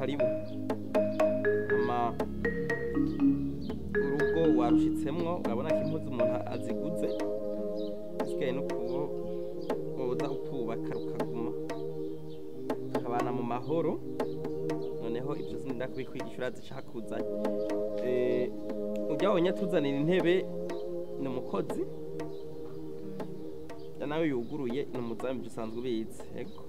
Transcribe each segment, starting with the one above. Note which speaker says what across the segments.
Speaker 1: Karibu. Ama urugo warushitsemwo, urabona ko impuzu umuntu aziguze asigaye no kubo woza ukubaka rukaguma tukabana mu mahoro. Noneho ibyo sinda kubikwigisha, urazi icakuzanye. Ujya wabonye atuzanira intebe ni umukozi, ya nawe yuguruye ni umuzamu, ibyo usanzwe ubizi. Ego.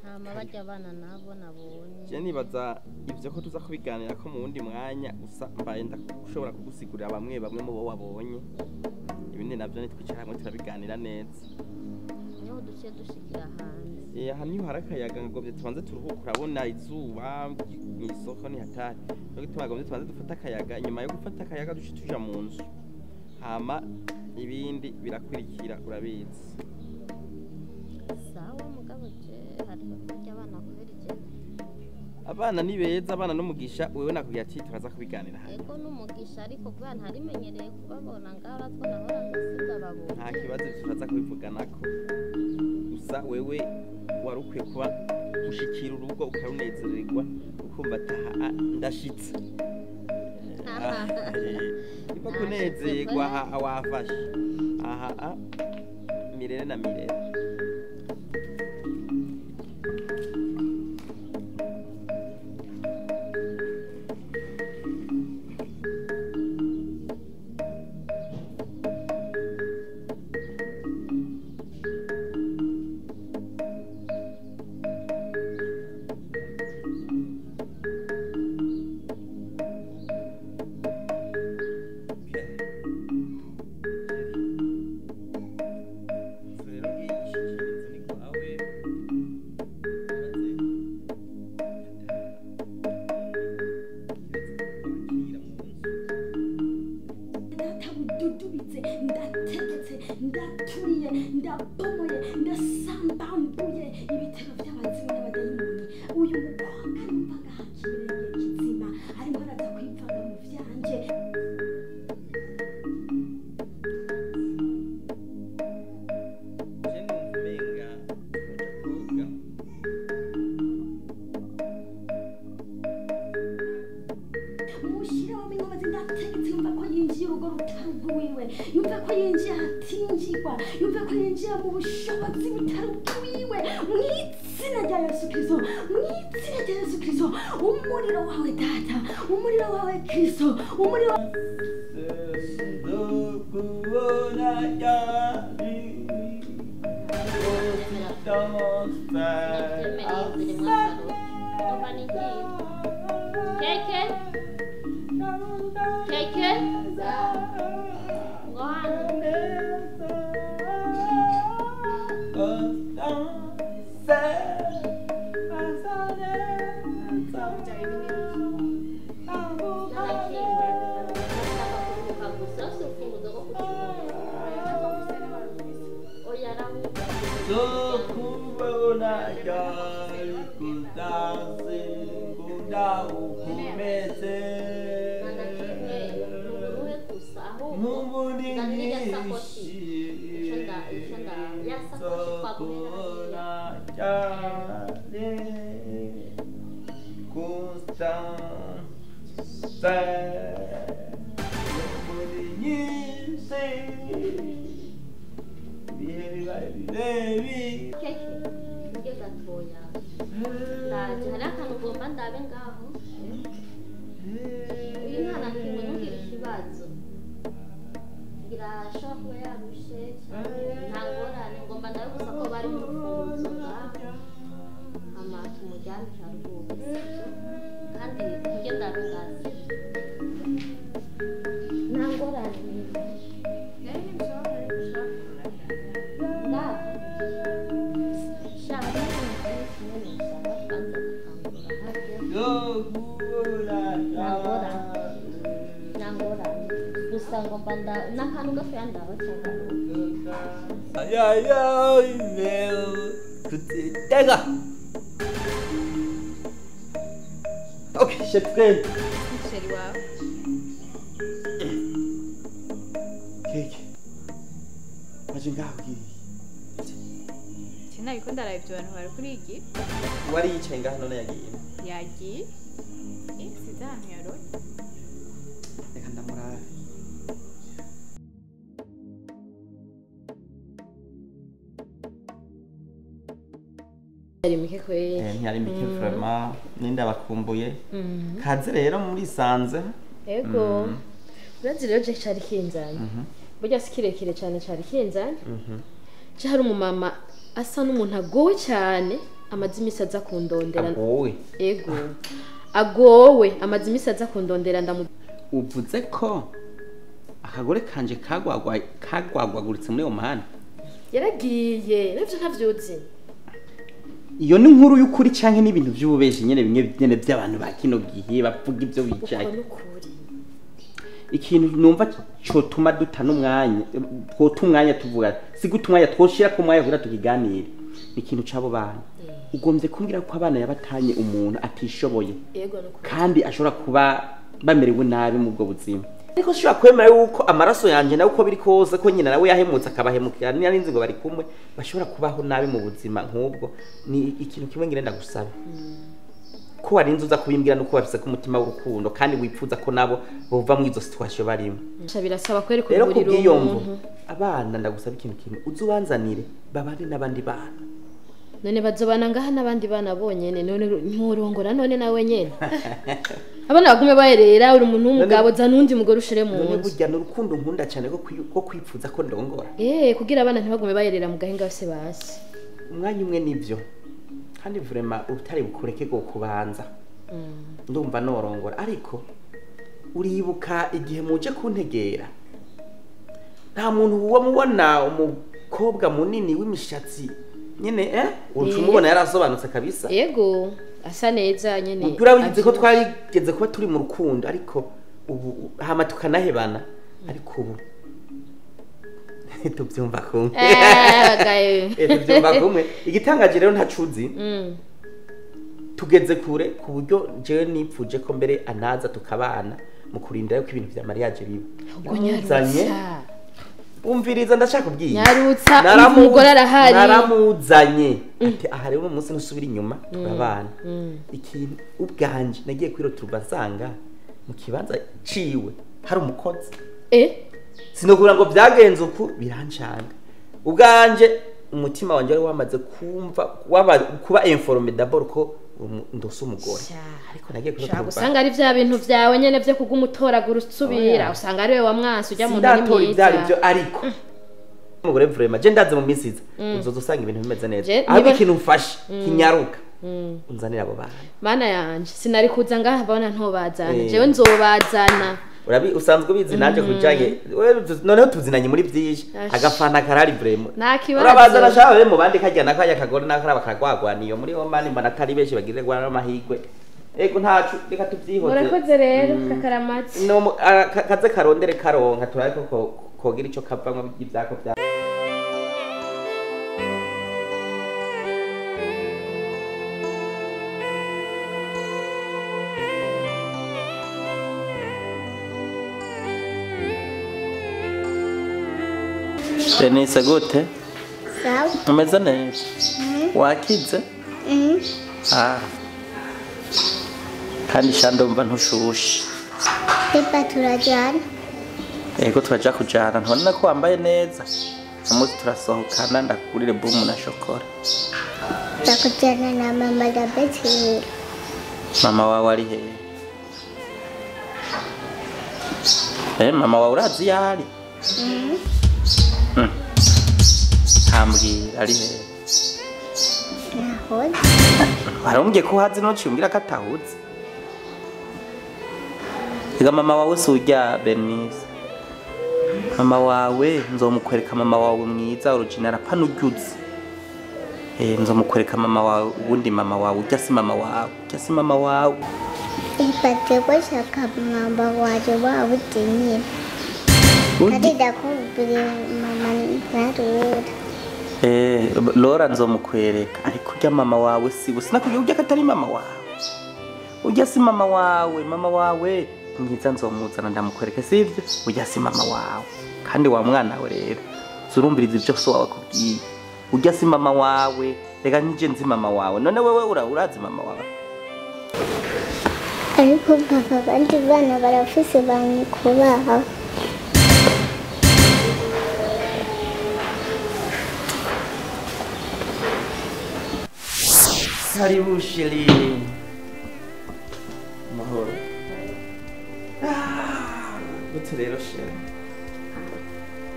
Speaker 2: Hama barya abana nabo nabonye?
Speaker 1: Je nibaza ivyo ko tuza kubiganira ko mu wundi mwanya, gusa mbaye ndashobora kugusigurira bamwe bamwe mu bo wabonye, ibindi navyo nitwicara hamwe turabiganira neza.
Speaker 2: Niho duciye dushikira hanze.
Speaker 1: Aha niho hari akayaga, ngomvye tubanze turuhuke, urabona izuba mw'isoko ni hatari. Nico gituma ngomvye tubanze dufate akayaga, inyuma yo gufata akayaga duce tuja mu nzu, hama ibindi birakurikira, urabizi.
Speaker 2: Sawa, mugabo je hariho barya abana kubera ije.
Speaker 1: Abana ni beza, abana n'umugisha. Wewe nakubwira ati turaza kubiganira hano.
Speaker 2: Ego, n'umugisha, ariko kubera ntarimenyereye kubabona ngaho, uratwo nahora ndababonye.
Speaker 1: Nta kibazo, ivyo turaza kubivuganako. Gusa wewe wari ukwiye kuba gushikira urugo ukarunezererwa, ukumva ati aha ndashitse. Iva kunezerwa aha wafashe aha mirere na mirere. Rero ngiyi inzu ni kwawe, maze kwakira mu nzu.
Speaker 3: Ndatabududubitse, ndategetse, ndaturiye, ndabomoye, ndasambambuye ibitero by'abazimu n'abadayimoni. Uyu mukobwa numva ngaha ikirenge kizima arimo araza kwivanga mu vyanje.
Speaker 1: Je numva umenga twoja koga.
Speaker 3: Mushyiraho inkomazi, ndategetse, yumva ko yinjiye urugo rutari urwiwe, yumva ko yinjiye ahatinjirwa, yumva ko yinjiye mu bushobozi butari ubwiwe. Mu izina rya Yesu Kristo, mu izina rya Yesu Kristo, umuriro wawe Data, umuriro wawe Kristo, umuriro.
Speaker 1: Ndokubona ryari?
Speaker 2: Sinavyemeye, zirimo akaroti ngomba nigiye. Keke, keke, ngo hano. Nanakinga ndashaka kuruhuka gusa, si urufunguzo rwo kukibuga. Oya, arahuka.
Speaker 1: Ndokubona ryari kutansi ngunda ukomeze?
Speaker 2: Nta na kimwe, nuburuhe gusa ahubwo
Speaker 1: Muburi
Speaker 2: nzanira irya sakoshi. Ico nda ya sakoshi twaguhera hariya.
Speaker 1: Ndokubona ryari Constance muri nyinshi ibihe bibaye birebi.
Speaker 2: Keke, niryo gatoya, ndaje, hariho akantu ugomba ndabe ngaho. Uyu nta na kimwe, ntugire ikibazo, ngira ashobora kuba yarushe cyane, nta ngorane. Ngomba ndabe gusa ko bari mu rufunguzo ngaho, hama tumujyane aruhuke, sibyo? Kandi niryo ndabe ngaho, sibyo? Nta ngorane. Ngaho sha, hariho ibintu byinshi nyene usanga tubanza gukangura harya.
Speaker 1: Ndokubona.
Speaker 2: Nta ngorane, gusa ngomba nda n'akantu gatoya ndaba cyangwa.
Speaker 1: Ya ya Tega. Ok, chef.
Speaker 4: Chéri wawe.
Speaker 1: Keke. Waje ngaho ubwiriye.
Speaker 4: Sinabikunda. ndaraba ibyo bantu bari kurigira.
Speaker 1: Wari yicaye ngaha none yagiye.
Speaker 4: Yagiye. Sinzi ahantu yaroye.
Speaker 1: Reka ndamurabe.
Speaker 2: Yari mike kweli.
Speaker 1: Ntiyari mike vraiment, ninde abakumbuye. Kaze rero murisanze.
Speaker 2: Ego. Urazi rero je cari kinzanye. Burya si kirekire cyane cari kinzanye. Je hari umumama asa n'umuntu agowe cyane, amaze imisi aza kundondera.
Speaker 1: Agowe?
Speaker 2: Ego. Agowe, amaze imisi aza kundondera ndamu.
Speaker 1: Uvuze ko akagore kanje kagwagwaguritse muri Oman.
Speaker 2: Yaragiye, navyo ntavyuzi.
Speaker 1: Iyo ni inkuru y'ukuri canke n'ibintu by'ububeshi nyene bimwe nyene by'abantu ba kino gihe bavuga ibyo bicaye. Ikintu numva cotuma duta n'umwanya, twota umwanya tuvuga, si guta umwanya twoshira ku mwanya kugira tukiganire. Ikintu cabo bana. Ugombye kumbwira ko abana yabatanye umuntu atishoboye. Kandi ashobora kuba bamerewe nabi mu bwo buzima. Ariko shobora kwemera yuko amaraso yanje nawe uko biri kose ko nyina nawe yahemutse akabahemukira ni narinzi ngo bari kumwe bashobora kubaho nabi mu buzima nk'ubwo. Ni ikintu kimwe ngire ndagusaba. Ko warinze uza kubimbwira nuko bafise ku mutima w'urukundo kandi wipfuza ko nabo bova mu izo situation barimo.
Speaker 2: Birasaba kweri
Speaker 1: rero
Speaker 2: kugurira umuntu.
Speaker 1: Abana ndagusaba ikintu kimwe, uzubanzanire babane n'abandi bana.
Speaker 2: None bazobana ngaha n'abandi bana bonyene, none nturongora none nawe nyene. Abana bagume bayerera uri umuntu w'umugabo za nundi mugore ushire mu
Speaker 1: nzu.
Speaker 2: None
Speaker 1: burya n'urukundo nkunda cyane ko kwipfuza ko ndongora.
Speaker 2: Kugira abana ntibagume bayerera mu gahinga bose basi.
Speaker 1: Umwanya umwe nivyo. Kandi vraiment utari bukureke go kubanza. Ndumva norongora ariko uribuka igihe muje kuntegera. Nta muntu uwo mubona umukobwa munini w'imishatsi nyene ucumubona yarasobanutse kabisa.
Speaker 2: Yego, asa neza nyene.
Speaker 1: Urabizi ko twarigeze kuba turi mu rukundo ariko ubu hama tukanahebana ariko ubu tubyumva kumwe. Tubyumva kumwe. Igitangaje rero ntacuzi. Tugeze kure ku buryo jewe nipfuje ko mbere anaza tukabana mu kurinda yuko ibintu vya mariage biba.
Speaker 2: Ubwo
Speaker 1: umviriza ndashaka kubwira.
Speaker 2: Nyarutsa umugore arahari.
Speaker 1: Naramuzanye. Ati aha rero umunsi nusubira inyuma turabana. Ikintu ubwanje nagiye kwiroturwa nsanga mu kibanza ciwe hari umukozi. Sinokubura ngo byagenze uku birancanga. Ubwanje umutima wanje wari wamaze kumva kuba informé d'abord ko ndose umugore. Ariko nagiye kwiroturwa.
Speaker 2: Usanga ari vya bintu vyawe nyene vyo kugumutoragura usubira, usanga ari we wamwanse ujya mu ntu
Speaker 1: mwiza. Ibyo ariko umugore vraiment je ndaze mu minsi iza uzoza usanga ibintu bimeze neza. Ahubwo ikintu mfashe kinyaruka unzanira abo bana.
Speaker 2: Mana yanje sinari kuza ngaha bona ntobazana, jewe nzobazana.
Speaker 1: Urabi usanzwe ubizi nanje kujanye noneho tuzinanye muri byinshi agafana karari vraiment. Urabazana shawe mu bandi kajya nakajya kagore nakaraba karagwagwaniyo muri Oman mbana atari benshi bagire gwana n'amahigwe. Ego ntacu reka tuvyihoze.
Speaker 2: Urakoze rero kakaramati.
Speaker 1: No kaze karondere karonka turabe ko kogira ico kavamwe ivyako bya. Denise gute?
Speaker 5: Sawa.
Speaker 1: Umeze neza? Wakize? Kandi sha ndumva ntushushe.
Speaker 5: Pepa turajana.
Speaker 1: Ego turaja kujana, ntubona ko wambaye neza. Umunsi turasohokana ndakugurire bomu na shokora.
Speaker 5: Ndakujana na mama na Betty.
Speaker 1: Mama wawe ari hehe? Mama wawe urazi iyo ari? Ambwira ari hehe?
Speaker 5: Nahoze.
Speaker 1: Warumbye ko hazi no cimbwira ko atahuze. Ega mama wawe si urya Bernice. Mama wawe nzomukwereka mama wawe mwiza original apana uryuzi. Nzomukwereka mama wawe ubundi mama wawe urya si mama wawe, urya si mama wawe.
Speaker 5: Ipate gushaka mama waje wawe utinye. Kandi ndakubwira mama ntarura.
Speaker 1: Laura nzomukwereka ariko urya mama wawe si sinakubwiye urya ko atari mama wawe. Urya si mama wawe, mama wawe mwiza nzomuzana ndamukwereka sivyo? Urya si mama wawe. Kandi wa mwana we rero zurumbiriza ibyo so wawe akubwiye. Urya si mama wawe. Reka nije nzi mama wawe. None wewe urazi mama wawe?
Speaker 5: Ariko papa abandi bana barafise banyikubaha.
Speaker 1: Karibu sheri. Mahoro. Gute rero sheri.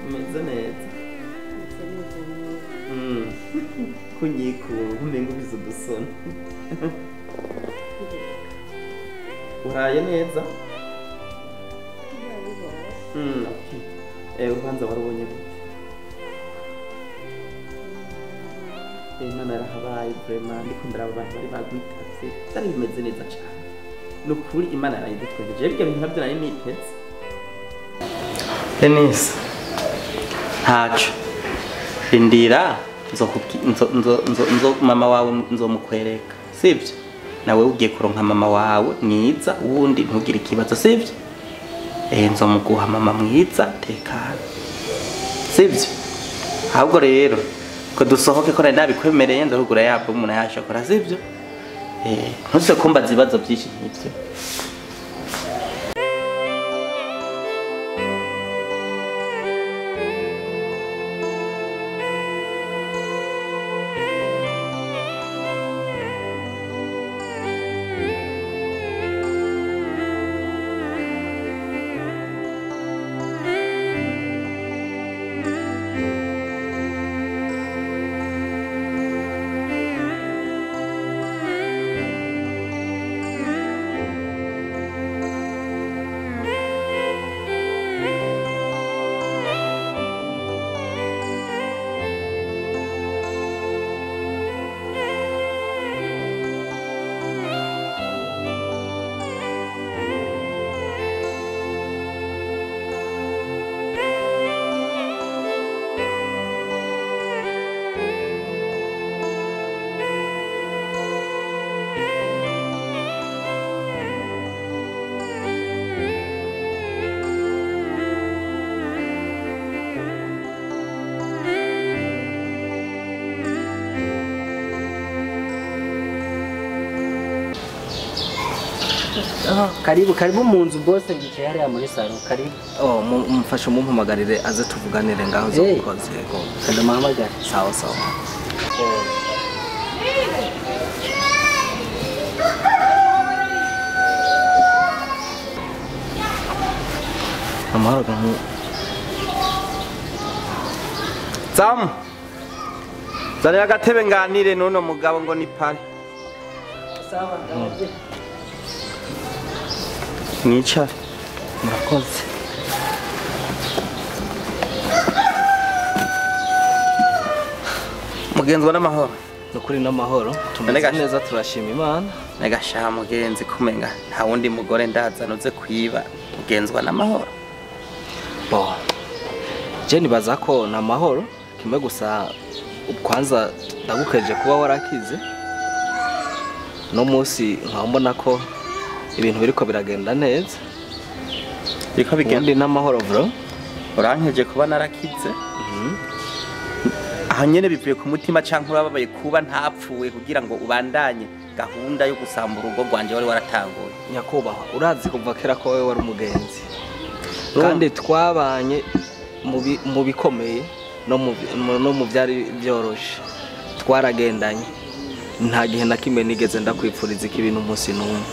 Speaker 1: Umeze neza. Kunyiku umenga ubize udusoni. Uraye neza? Okay. Ubanza warubonye gute? Imana yarahabaye vraiment, ndiko ndaraba abantu bari bagwitavye, byari bimeze neza cane. Ni ukuri Imana yarayidutwengeje, birya bintu navyo nari niteze. Denise, ntaco. Rindira nzo mama wawe nzomukwereka, sivyo? Nawe ugiye kuronka mama wawe mwiza, wundi ntugire ikibazo, sivyo? Nzomuguha mama mwiza, tekana, sivyo? Ahubwo rero ko dusohoke ko nari nabikwemereye, nzokugura yabo umuntu yashokora, sivyo? Ntuze kumbaza ibibazo byinshi nk'ivyo.
Speaker 6: Karibu karibu mu nzu bose ngicaye hariya muri salo karibu.
Speaker 7: Oh, mumfashe mumpamagarire aze tuvuganire ngaho zo kukoze yego.
Speaker 6: Kandi muhamagare.
Speaker 7: Sawa sawa. Amahoro gahu.
Speaker 1: Zamu. Zanira agatebe nganire n'uno mugabo ngo ni pare.
Speaker 6: Sawa ndaje.
Speaker 1: Mwicare. Murakoze. Mugenzwa n'amahoro.
Speaker 7: Nukuri n'amahoro. Tumeze neza turashima Imana.
Speaker 1: Nagashaha mugenzi kumenga nta wundi mugore ndazana uze kwiba. Mugenzwa n'amahoro.
Speaker 7: Bo. Je nibaza ko na mahoro kimwe gusa kwanza ndagukeje kuba warakize. No munsi nkambona ko ibintu biriko biragenda neza.
Speaker 1: Biriko bigenda
Speaker 7: n'amahoro bro.
Speaker 1: Urankeje kuba narakize. Aha nyene bivuye ku mutima canke urababaye kuba ntapfuye kugira ngo ubandanye gahunda yo gusambura urugo rwanje wari waratanguye.
Speaker 7: Nyakubahwa urazi kuva kera ko wewe wari umugenzi. Kandi twabanye mu bikomeye no mu byari byoroshe. Twaragendanye. Nta gihe na kimwe nigeze ndakwipfuriza ikibintu umunsi n'umwe.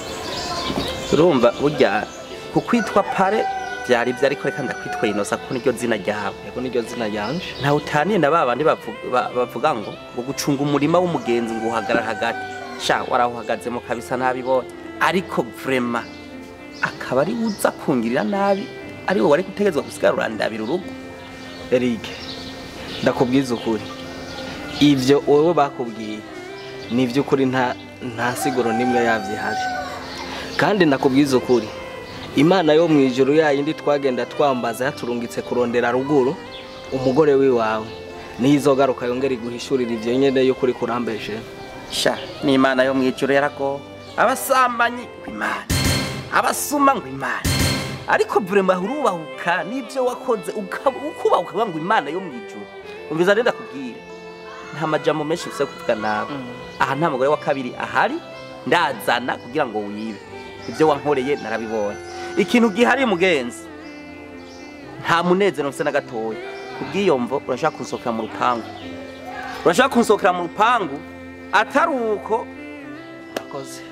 Speaker 1: Urumva burya kukwitwa pare byari byari ko reka ndakwitwa Inosa ko niryo zina ryawe.
Speaker 7: Yego niryo zina ryanje.
Speaker 1: Nta utaniye na babandi bavuga ngo gucunga umurima w'umugenzi ngo uhagarara hagati. Sha warahuhagazemo kabisa ntabibonye. Ariko vraiment akaba ari uza kungirira nabi ari wowe wari gutegezwa gusigara urandabira urugo.
Speaker 7: Eric ndakubwiza ukuri. Ivyo wowe bakubwiye ni vy'ukuri nta siguro nimwe yavyihari. Kandi ndakubwiza ukuri. Imana yo mwijuru yayindi twagenda twambaza yaturungitse kurondera ruguru umugore wiwawe nizogaruka yongera iguhishurira ivyo nyene yo kuri kurambeshe.
Speaker 1: Sha ni Imana yo mwijuru yarago abasambanyi Imana abasuma ngo Imana ariko vraiment urubahuka nivyo wakoze ukubahuka ngo Imana yo mwijuru. Umviza renda kubwira Nta majambo menshi mfise kuvuga nawe. Aha nta mugore wa kabiri ahari ndazana kugira ngo wibe. Ibyo wankoreye narabibonye. Ikintu gihari mugenzi, nta munezero mfise na gatoya. Kubw'iyo mvo urashaka kunsohokera mu rupangu. Urashaka kunsohokera mu rupangu atari uko
Speaker 7: akoze.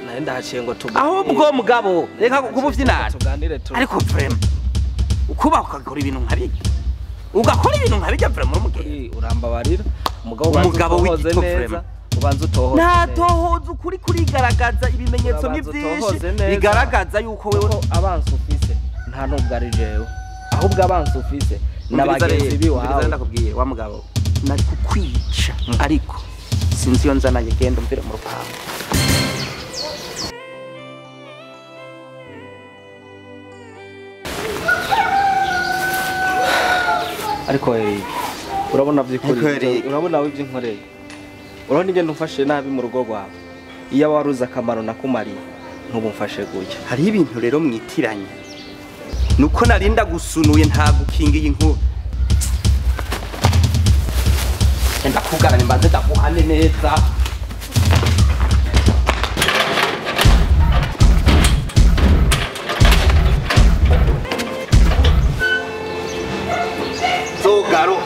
Speaker 7: Nari ndahaciye ngo tuganire.
Speaker 1: Ahubwo mugabo reka kubuvyinana.
Speaker 7: Tuganire tu.
Speaker 1: Ariko vraiment ukuba ukakora ibintu nkabijya. Ugakora ibintu nkabijya vraiment umugenzi.
Speaker 7: Urambabarira umugabo
Speaker 1: Umugabo w'igito vraiment.
Speaker 7: Ubanza utohoze.
Speaker 1: Natohoza ukuri kurigaragaza ibimenyetso ni byinshi bigaragaza yuko wewe
Speaker 7: abanza ufise nta nubwo ari jewe. Ahubwo abanza ufise n'abagenzi biwawe.
Speaker 1: Ndakubwiye wa mugabo nari kukwica ariko sinzi iyo nzananye genda umvire mu rupangu.
Speaker 7: Ariko Eric urabona byikuri, urabona we byinkoreye. Urabona ingendo umfashe nabi mu rugo rwawe. Iyo waruza akamaro nakumariye ntubumfashe gutya.
Speaker 1: Hari ibintu rero mwitiranye. Nuko narinda gusunuye nta gukingiye inkuru. Enda kugarana mbanze ndaguhane neza. Zogaro.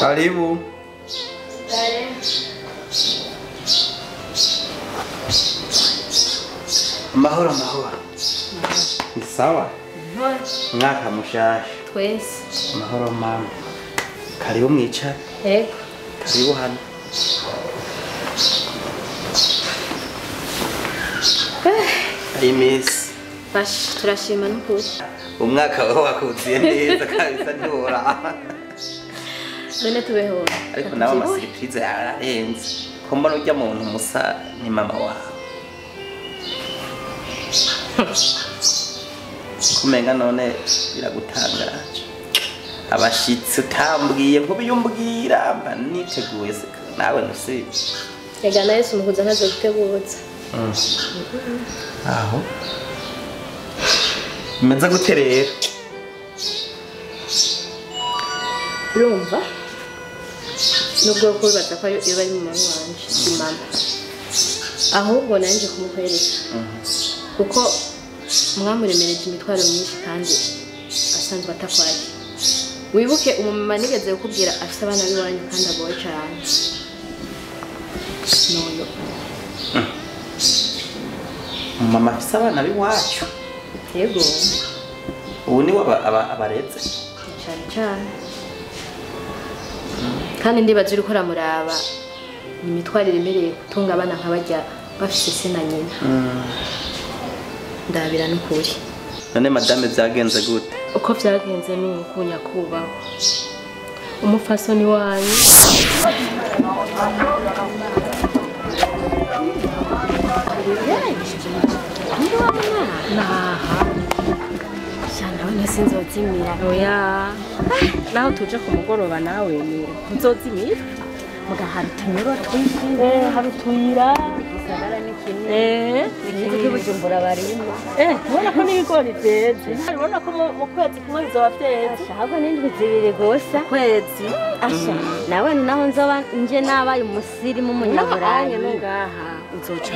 Speaker 1: Karibu. Mahoro mahoro. Ni sawa? Mwaka mushasha.
Speaker 2: Twese.
Speaker 1: Mahoro mama. Karibu mwicara.
Speaker 2: Yego.
Speaker 1: Karibu hano. Ari miss.
Speaker 2: Bash turashima n'ukuri.
Speaker 1: Umwaka wawe wakuziye neza kabisa ntiworaba.
Speaker 2: None tubeho.
Speaker 1: Ariko nawe amasiripurize yararenze. Ko mbona urya muntu musa ni mama wawe. Kumenga none biragutangaje. Abashitsi utambwiye ngo biyumbwira mba niteguye se nawe ntusi.
Speaker 2: Ega na Yesu mukuza ntazo guteguza.
Speaker 1: Aho. Meze gute rero?
Speaker 2: Urumva? Nubwo kubaza ko iyo bari mu mama wanje si mama. Ahubwo nanje kumukwereka. Kuko mwamuremereje imitwaro myinshi kandi asanzwe atakwaye. Wibuke umumama nigeze kukubwira afite abana biwanyu kandi agoye cyane. Noyo.
Speaker 1: Mama afite abana biwacu.
Speaker 2: Yego.
Speaker 1: Ubu ni abaretse.
Speaker 2: Cyane cyane. Kandi ndibaza uri kora muraba ni imitwaro iremereye gutunga abana nk'abajya bafise se na nyina. Ndabira n'ukuri.
Speaker 1: None madame byagenze gute?
Speaker 8: Uko byagenze ni uko nyakubaho. Umufasoni wanyu naha
Speaker 3: Shana sinzozimira.
Speaker 8: Oya. Naho tuje ku mugoroba nawe ni nzozimira.
Speaker 3: Muga hari utunyuro twinshi. Hari utuyira. Igisagara ni kinini. Ni Bujumbura barimo.
Speaker 8: Ubona ko n'ibigori byeze. Ubona ko mu kwezi kumwe bizoba byeze.
Speaker 3: Ahubwo n'indwi zibiri gusa.
Speaker 8: Kwezi.
Speaker 3: Asha, nawe naho nzoba nje nabaye umusirimu umunyaburayi.
Speaker 8: No ngaha uzoca.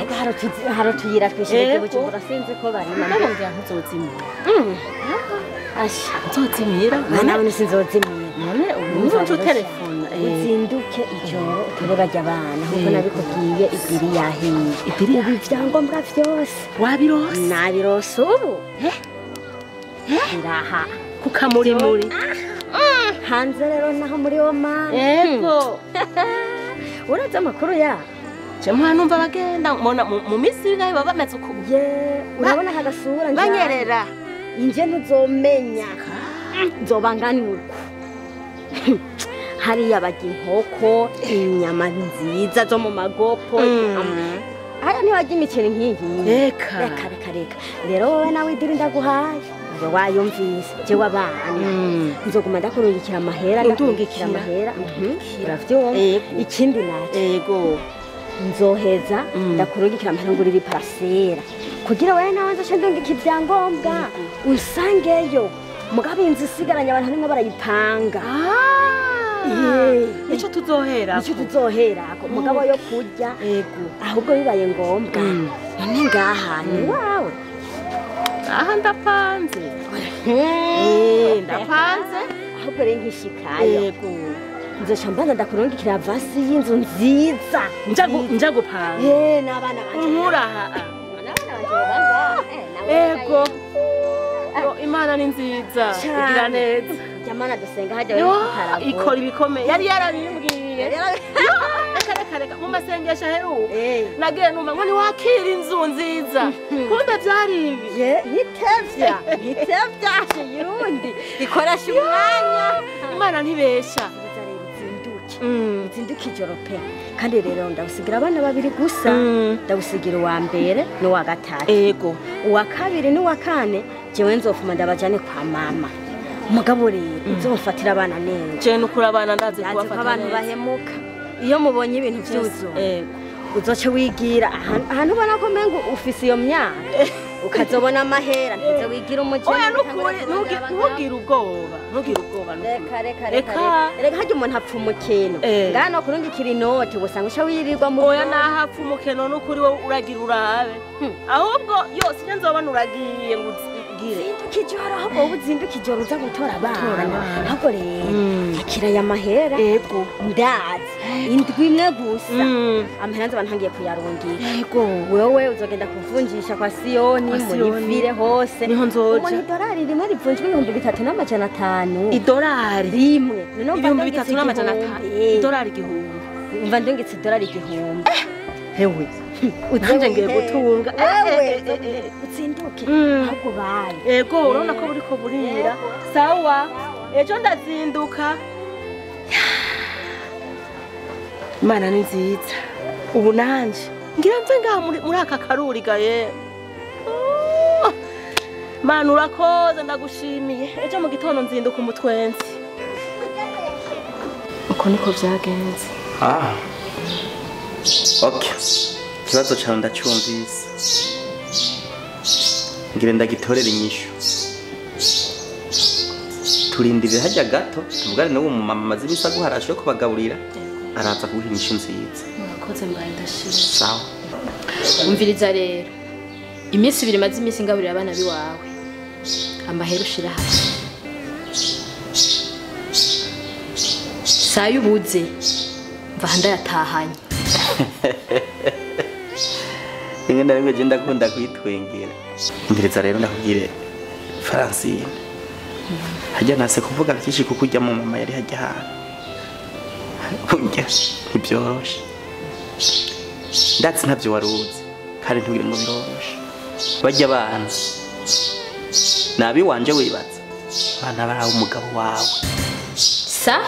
Speaker 3: Hari utuyira twinshi Bujumbura sinzi ko barimo.
Speaker 8: Ndabona ntuzozimira.
Speaker 3: Asha,
Speaker 8: nzozimira.
Speaker 3: Nawe sinzozimira.
Speaker 8: None ubu nzo telefone.
Speaker 3: Uzinduke ijoro utore abana nkuko nabikubwiye ibiri yahiye. Ubu ibyangombwa byose
Speaker 8: wabirose?
Speaker 3: Nabirose ubu. Biraha
Speaker 8: kukamurimuri.
Speaker 3: Hanze rero naho muri Oman.
Speaker 8: Yego.
Speaker 3: Urazi amakuru ya?
Speaker 8: Je mwana numva bagenda mbona mu minsi nayo baba bameze uku.
Speaker 3: Ye, urabona aka gasura njye.
Speaker 8: Banyerera.
Speaker 3: Inje ntuzomenya. Nzoba ngani uku. Hariya barya inkoko, inyama nziza zo mu magopo. Hariya ntibarya imiceri nk'iyi.
Speaker 8: Reka.
Speaker 3: Reka reka reka. Rero wowe nawe idiri ndaguhaye. Ube wayumvise. Jewe abana. Nzoguma ndakurungikira amahera, ndakurungikira amahera. Uravyumva? Ikindi naco.
Speaker 8: Yego.
Speaker 3: Nzoheza ndakurungikira amahera ngurira iparasera. Kugira wewe nawe nzoce ndungika ivyangombwa. Unsangeyo. Mugabo inzu isigaranye abantu harimwo barayipanga.
Speaker 8: Nico tuzohera.
Speaker 3: Nico tuzoherako. Mugabo yo kurya.
Speaker 8: Yego.
Speaker 3: Ahubwo bibaye ngombwa. None ngaha ni wawe.
Speaker 8: Aha ndapanze. Ndapanze.
Speaker 3: Ahubwo rero nkishikayo.
Speaker 8: Yego.
Speaker 3: Nzoca mbanza ndakurungikira vasi y'inzu nziza.
Speaker 8: Nja gupanga.
Speaker 3: N'abana banje.
Speaker 8: Nkuraha.
Speaker 3: N'abana banje banga.
Speaker 8: Yego. Imana ni nziza. Igira neza.
Speaker 3: Jamana dusenga hajya wewe kutarabona.
Speaker 8: Ikora ibikomeye. Yari yarabimbwiye. Reka reka reka mu masengesho aheruka. Nagiye numva ngo ntiwakira inzu nziza. Kumbe byari ibi.
Speaker 3: Nitevya. Nitevya yundi. Ikoresha umwanya.
Speaker 8: Imana ntibesha.
Speaker 3: Uzinduke ijoro pe. Kandi rero ndagusigira abana babiri gusa. Ndagusigira uwa mbere n'uwa gatatu.
Speaker 8: Yego.
Speaker 3: Uwa kabiri n'uwa kane jewe nzofuma ndabajane kwa mama. Mugabo rero uzomfatira abana neza.
Speaker 8: Je nukura abana ndazi kubafata
Speaker 3: abantu bahemuka. Iyo mubonye ibintu byuzuye uzoce wigira ahantu ubona ko mengo ufise iyo myaka ukazobona amahera ntize wigira umukene.
Speaker 8: Oya nukuri ntugire ubwoba ntugire ubwoba.
Speaker 3: Reka reka reka reka hajya umuntu apfa umukeno ngana kurungikira inoti usanga uca wirirwa mu.
Speaker 8: Oya nahapfa umukeno nukuri wowe uragira urabe ahubwo yose njye nzobona uragiye ngo ugire
Speaker 3: zinduka ijoro ahubwo wowe uzinduka ijoro uza gutora abana ahubwo rero akira aya mahera.
Speaker 8: Yego.
Speaker 3: Ndazi indwi imwe gusa amahera nzoba ntangiye kuyarungira.
Speaker 8: Yego.
Speaker 3: Wewe uzogenda kuvunjisha kwa Siyoni muri vile hose
Speaker 8: niho nzoja.
Speaker 3: Umuntu idolari rimwe rivunjwa 3500.
Speaker 8: Idolari
Speaker 3: rimwe
Speaker 8: 3500. Idolari 1000.
Speaker 3: Umva ndungitse idolari 1000.
Speaker 8: Hewe nanje ngiye gutunga.
Speaker 3: Utsinduke ahubwo baye.
Speaker 8: Yego urabona ko buriko burira. Sawa ejo ndazinduka. Imana ni nziza. Ubu nanje ngira mve ngaha muri aka karuri gaye. Mana urakoze ndagushimiye. Ejo mu gitondo nzinduka umutwenzi. Uko niko byagenze.
Speaker 1: Okay. Ikibazo cyawe ndacyumvise. Ngire ndagitorera inyishu. Turindirire hajya gato tuvugane n'uwo mumama amaze imisi aguharashe yo kubagaburira. Araza kuguha inyishu nziza.
Speaker 8: Murakoze mbaye ndashimye.
Speaker 1: Sawa.
Speaker 2: Umviriza rero. Iminsi ibiri maze iminsi ngaburira abana biwawe. Amahera ushira hasi. Sayo ubuze. Mva ndayatahanye.
Speaker 1: Rimwe na rimwe je ndakunda kwitwengera. Umviriza rero ndakubwire Francine. Hajya nase kuvuga byinshi kuko ujya mu mama yari hajya hano. Burya ntibyoroshe. Ndatsi ntabyo waruzi kandi ntugire ngo biroroshe. Bajya abana nabi wanje wibatse abana barawe umugabo wawe.
Speaker 2: Sa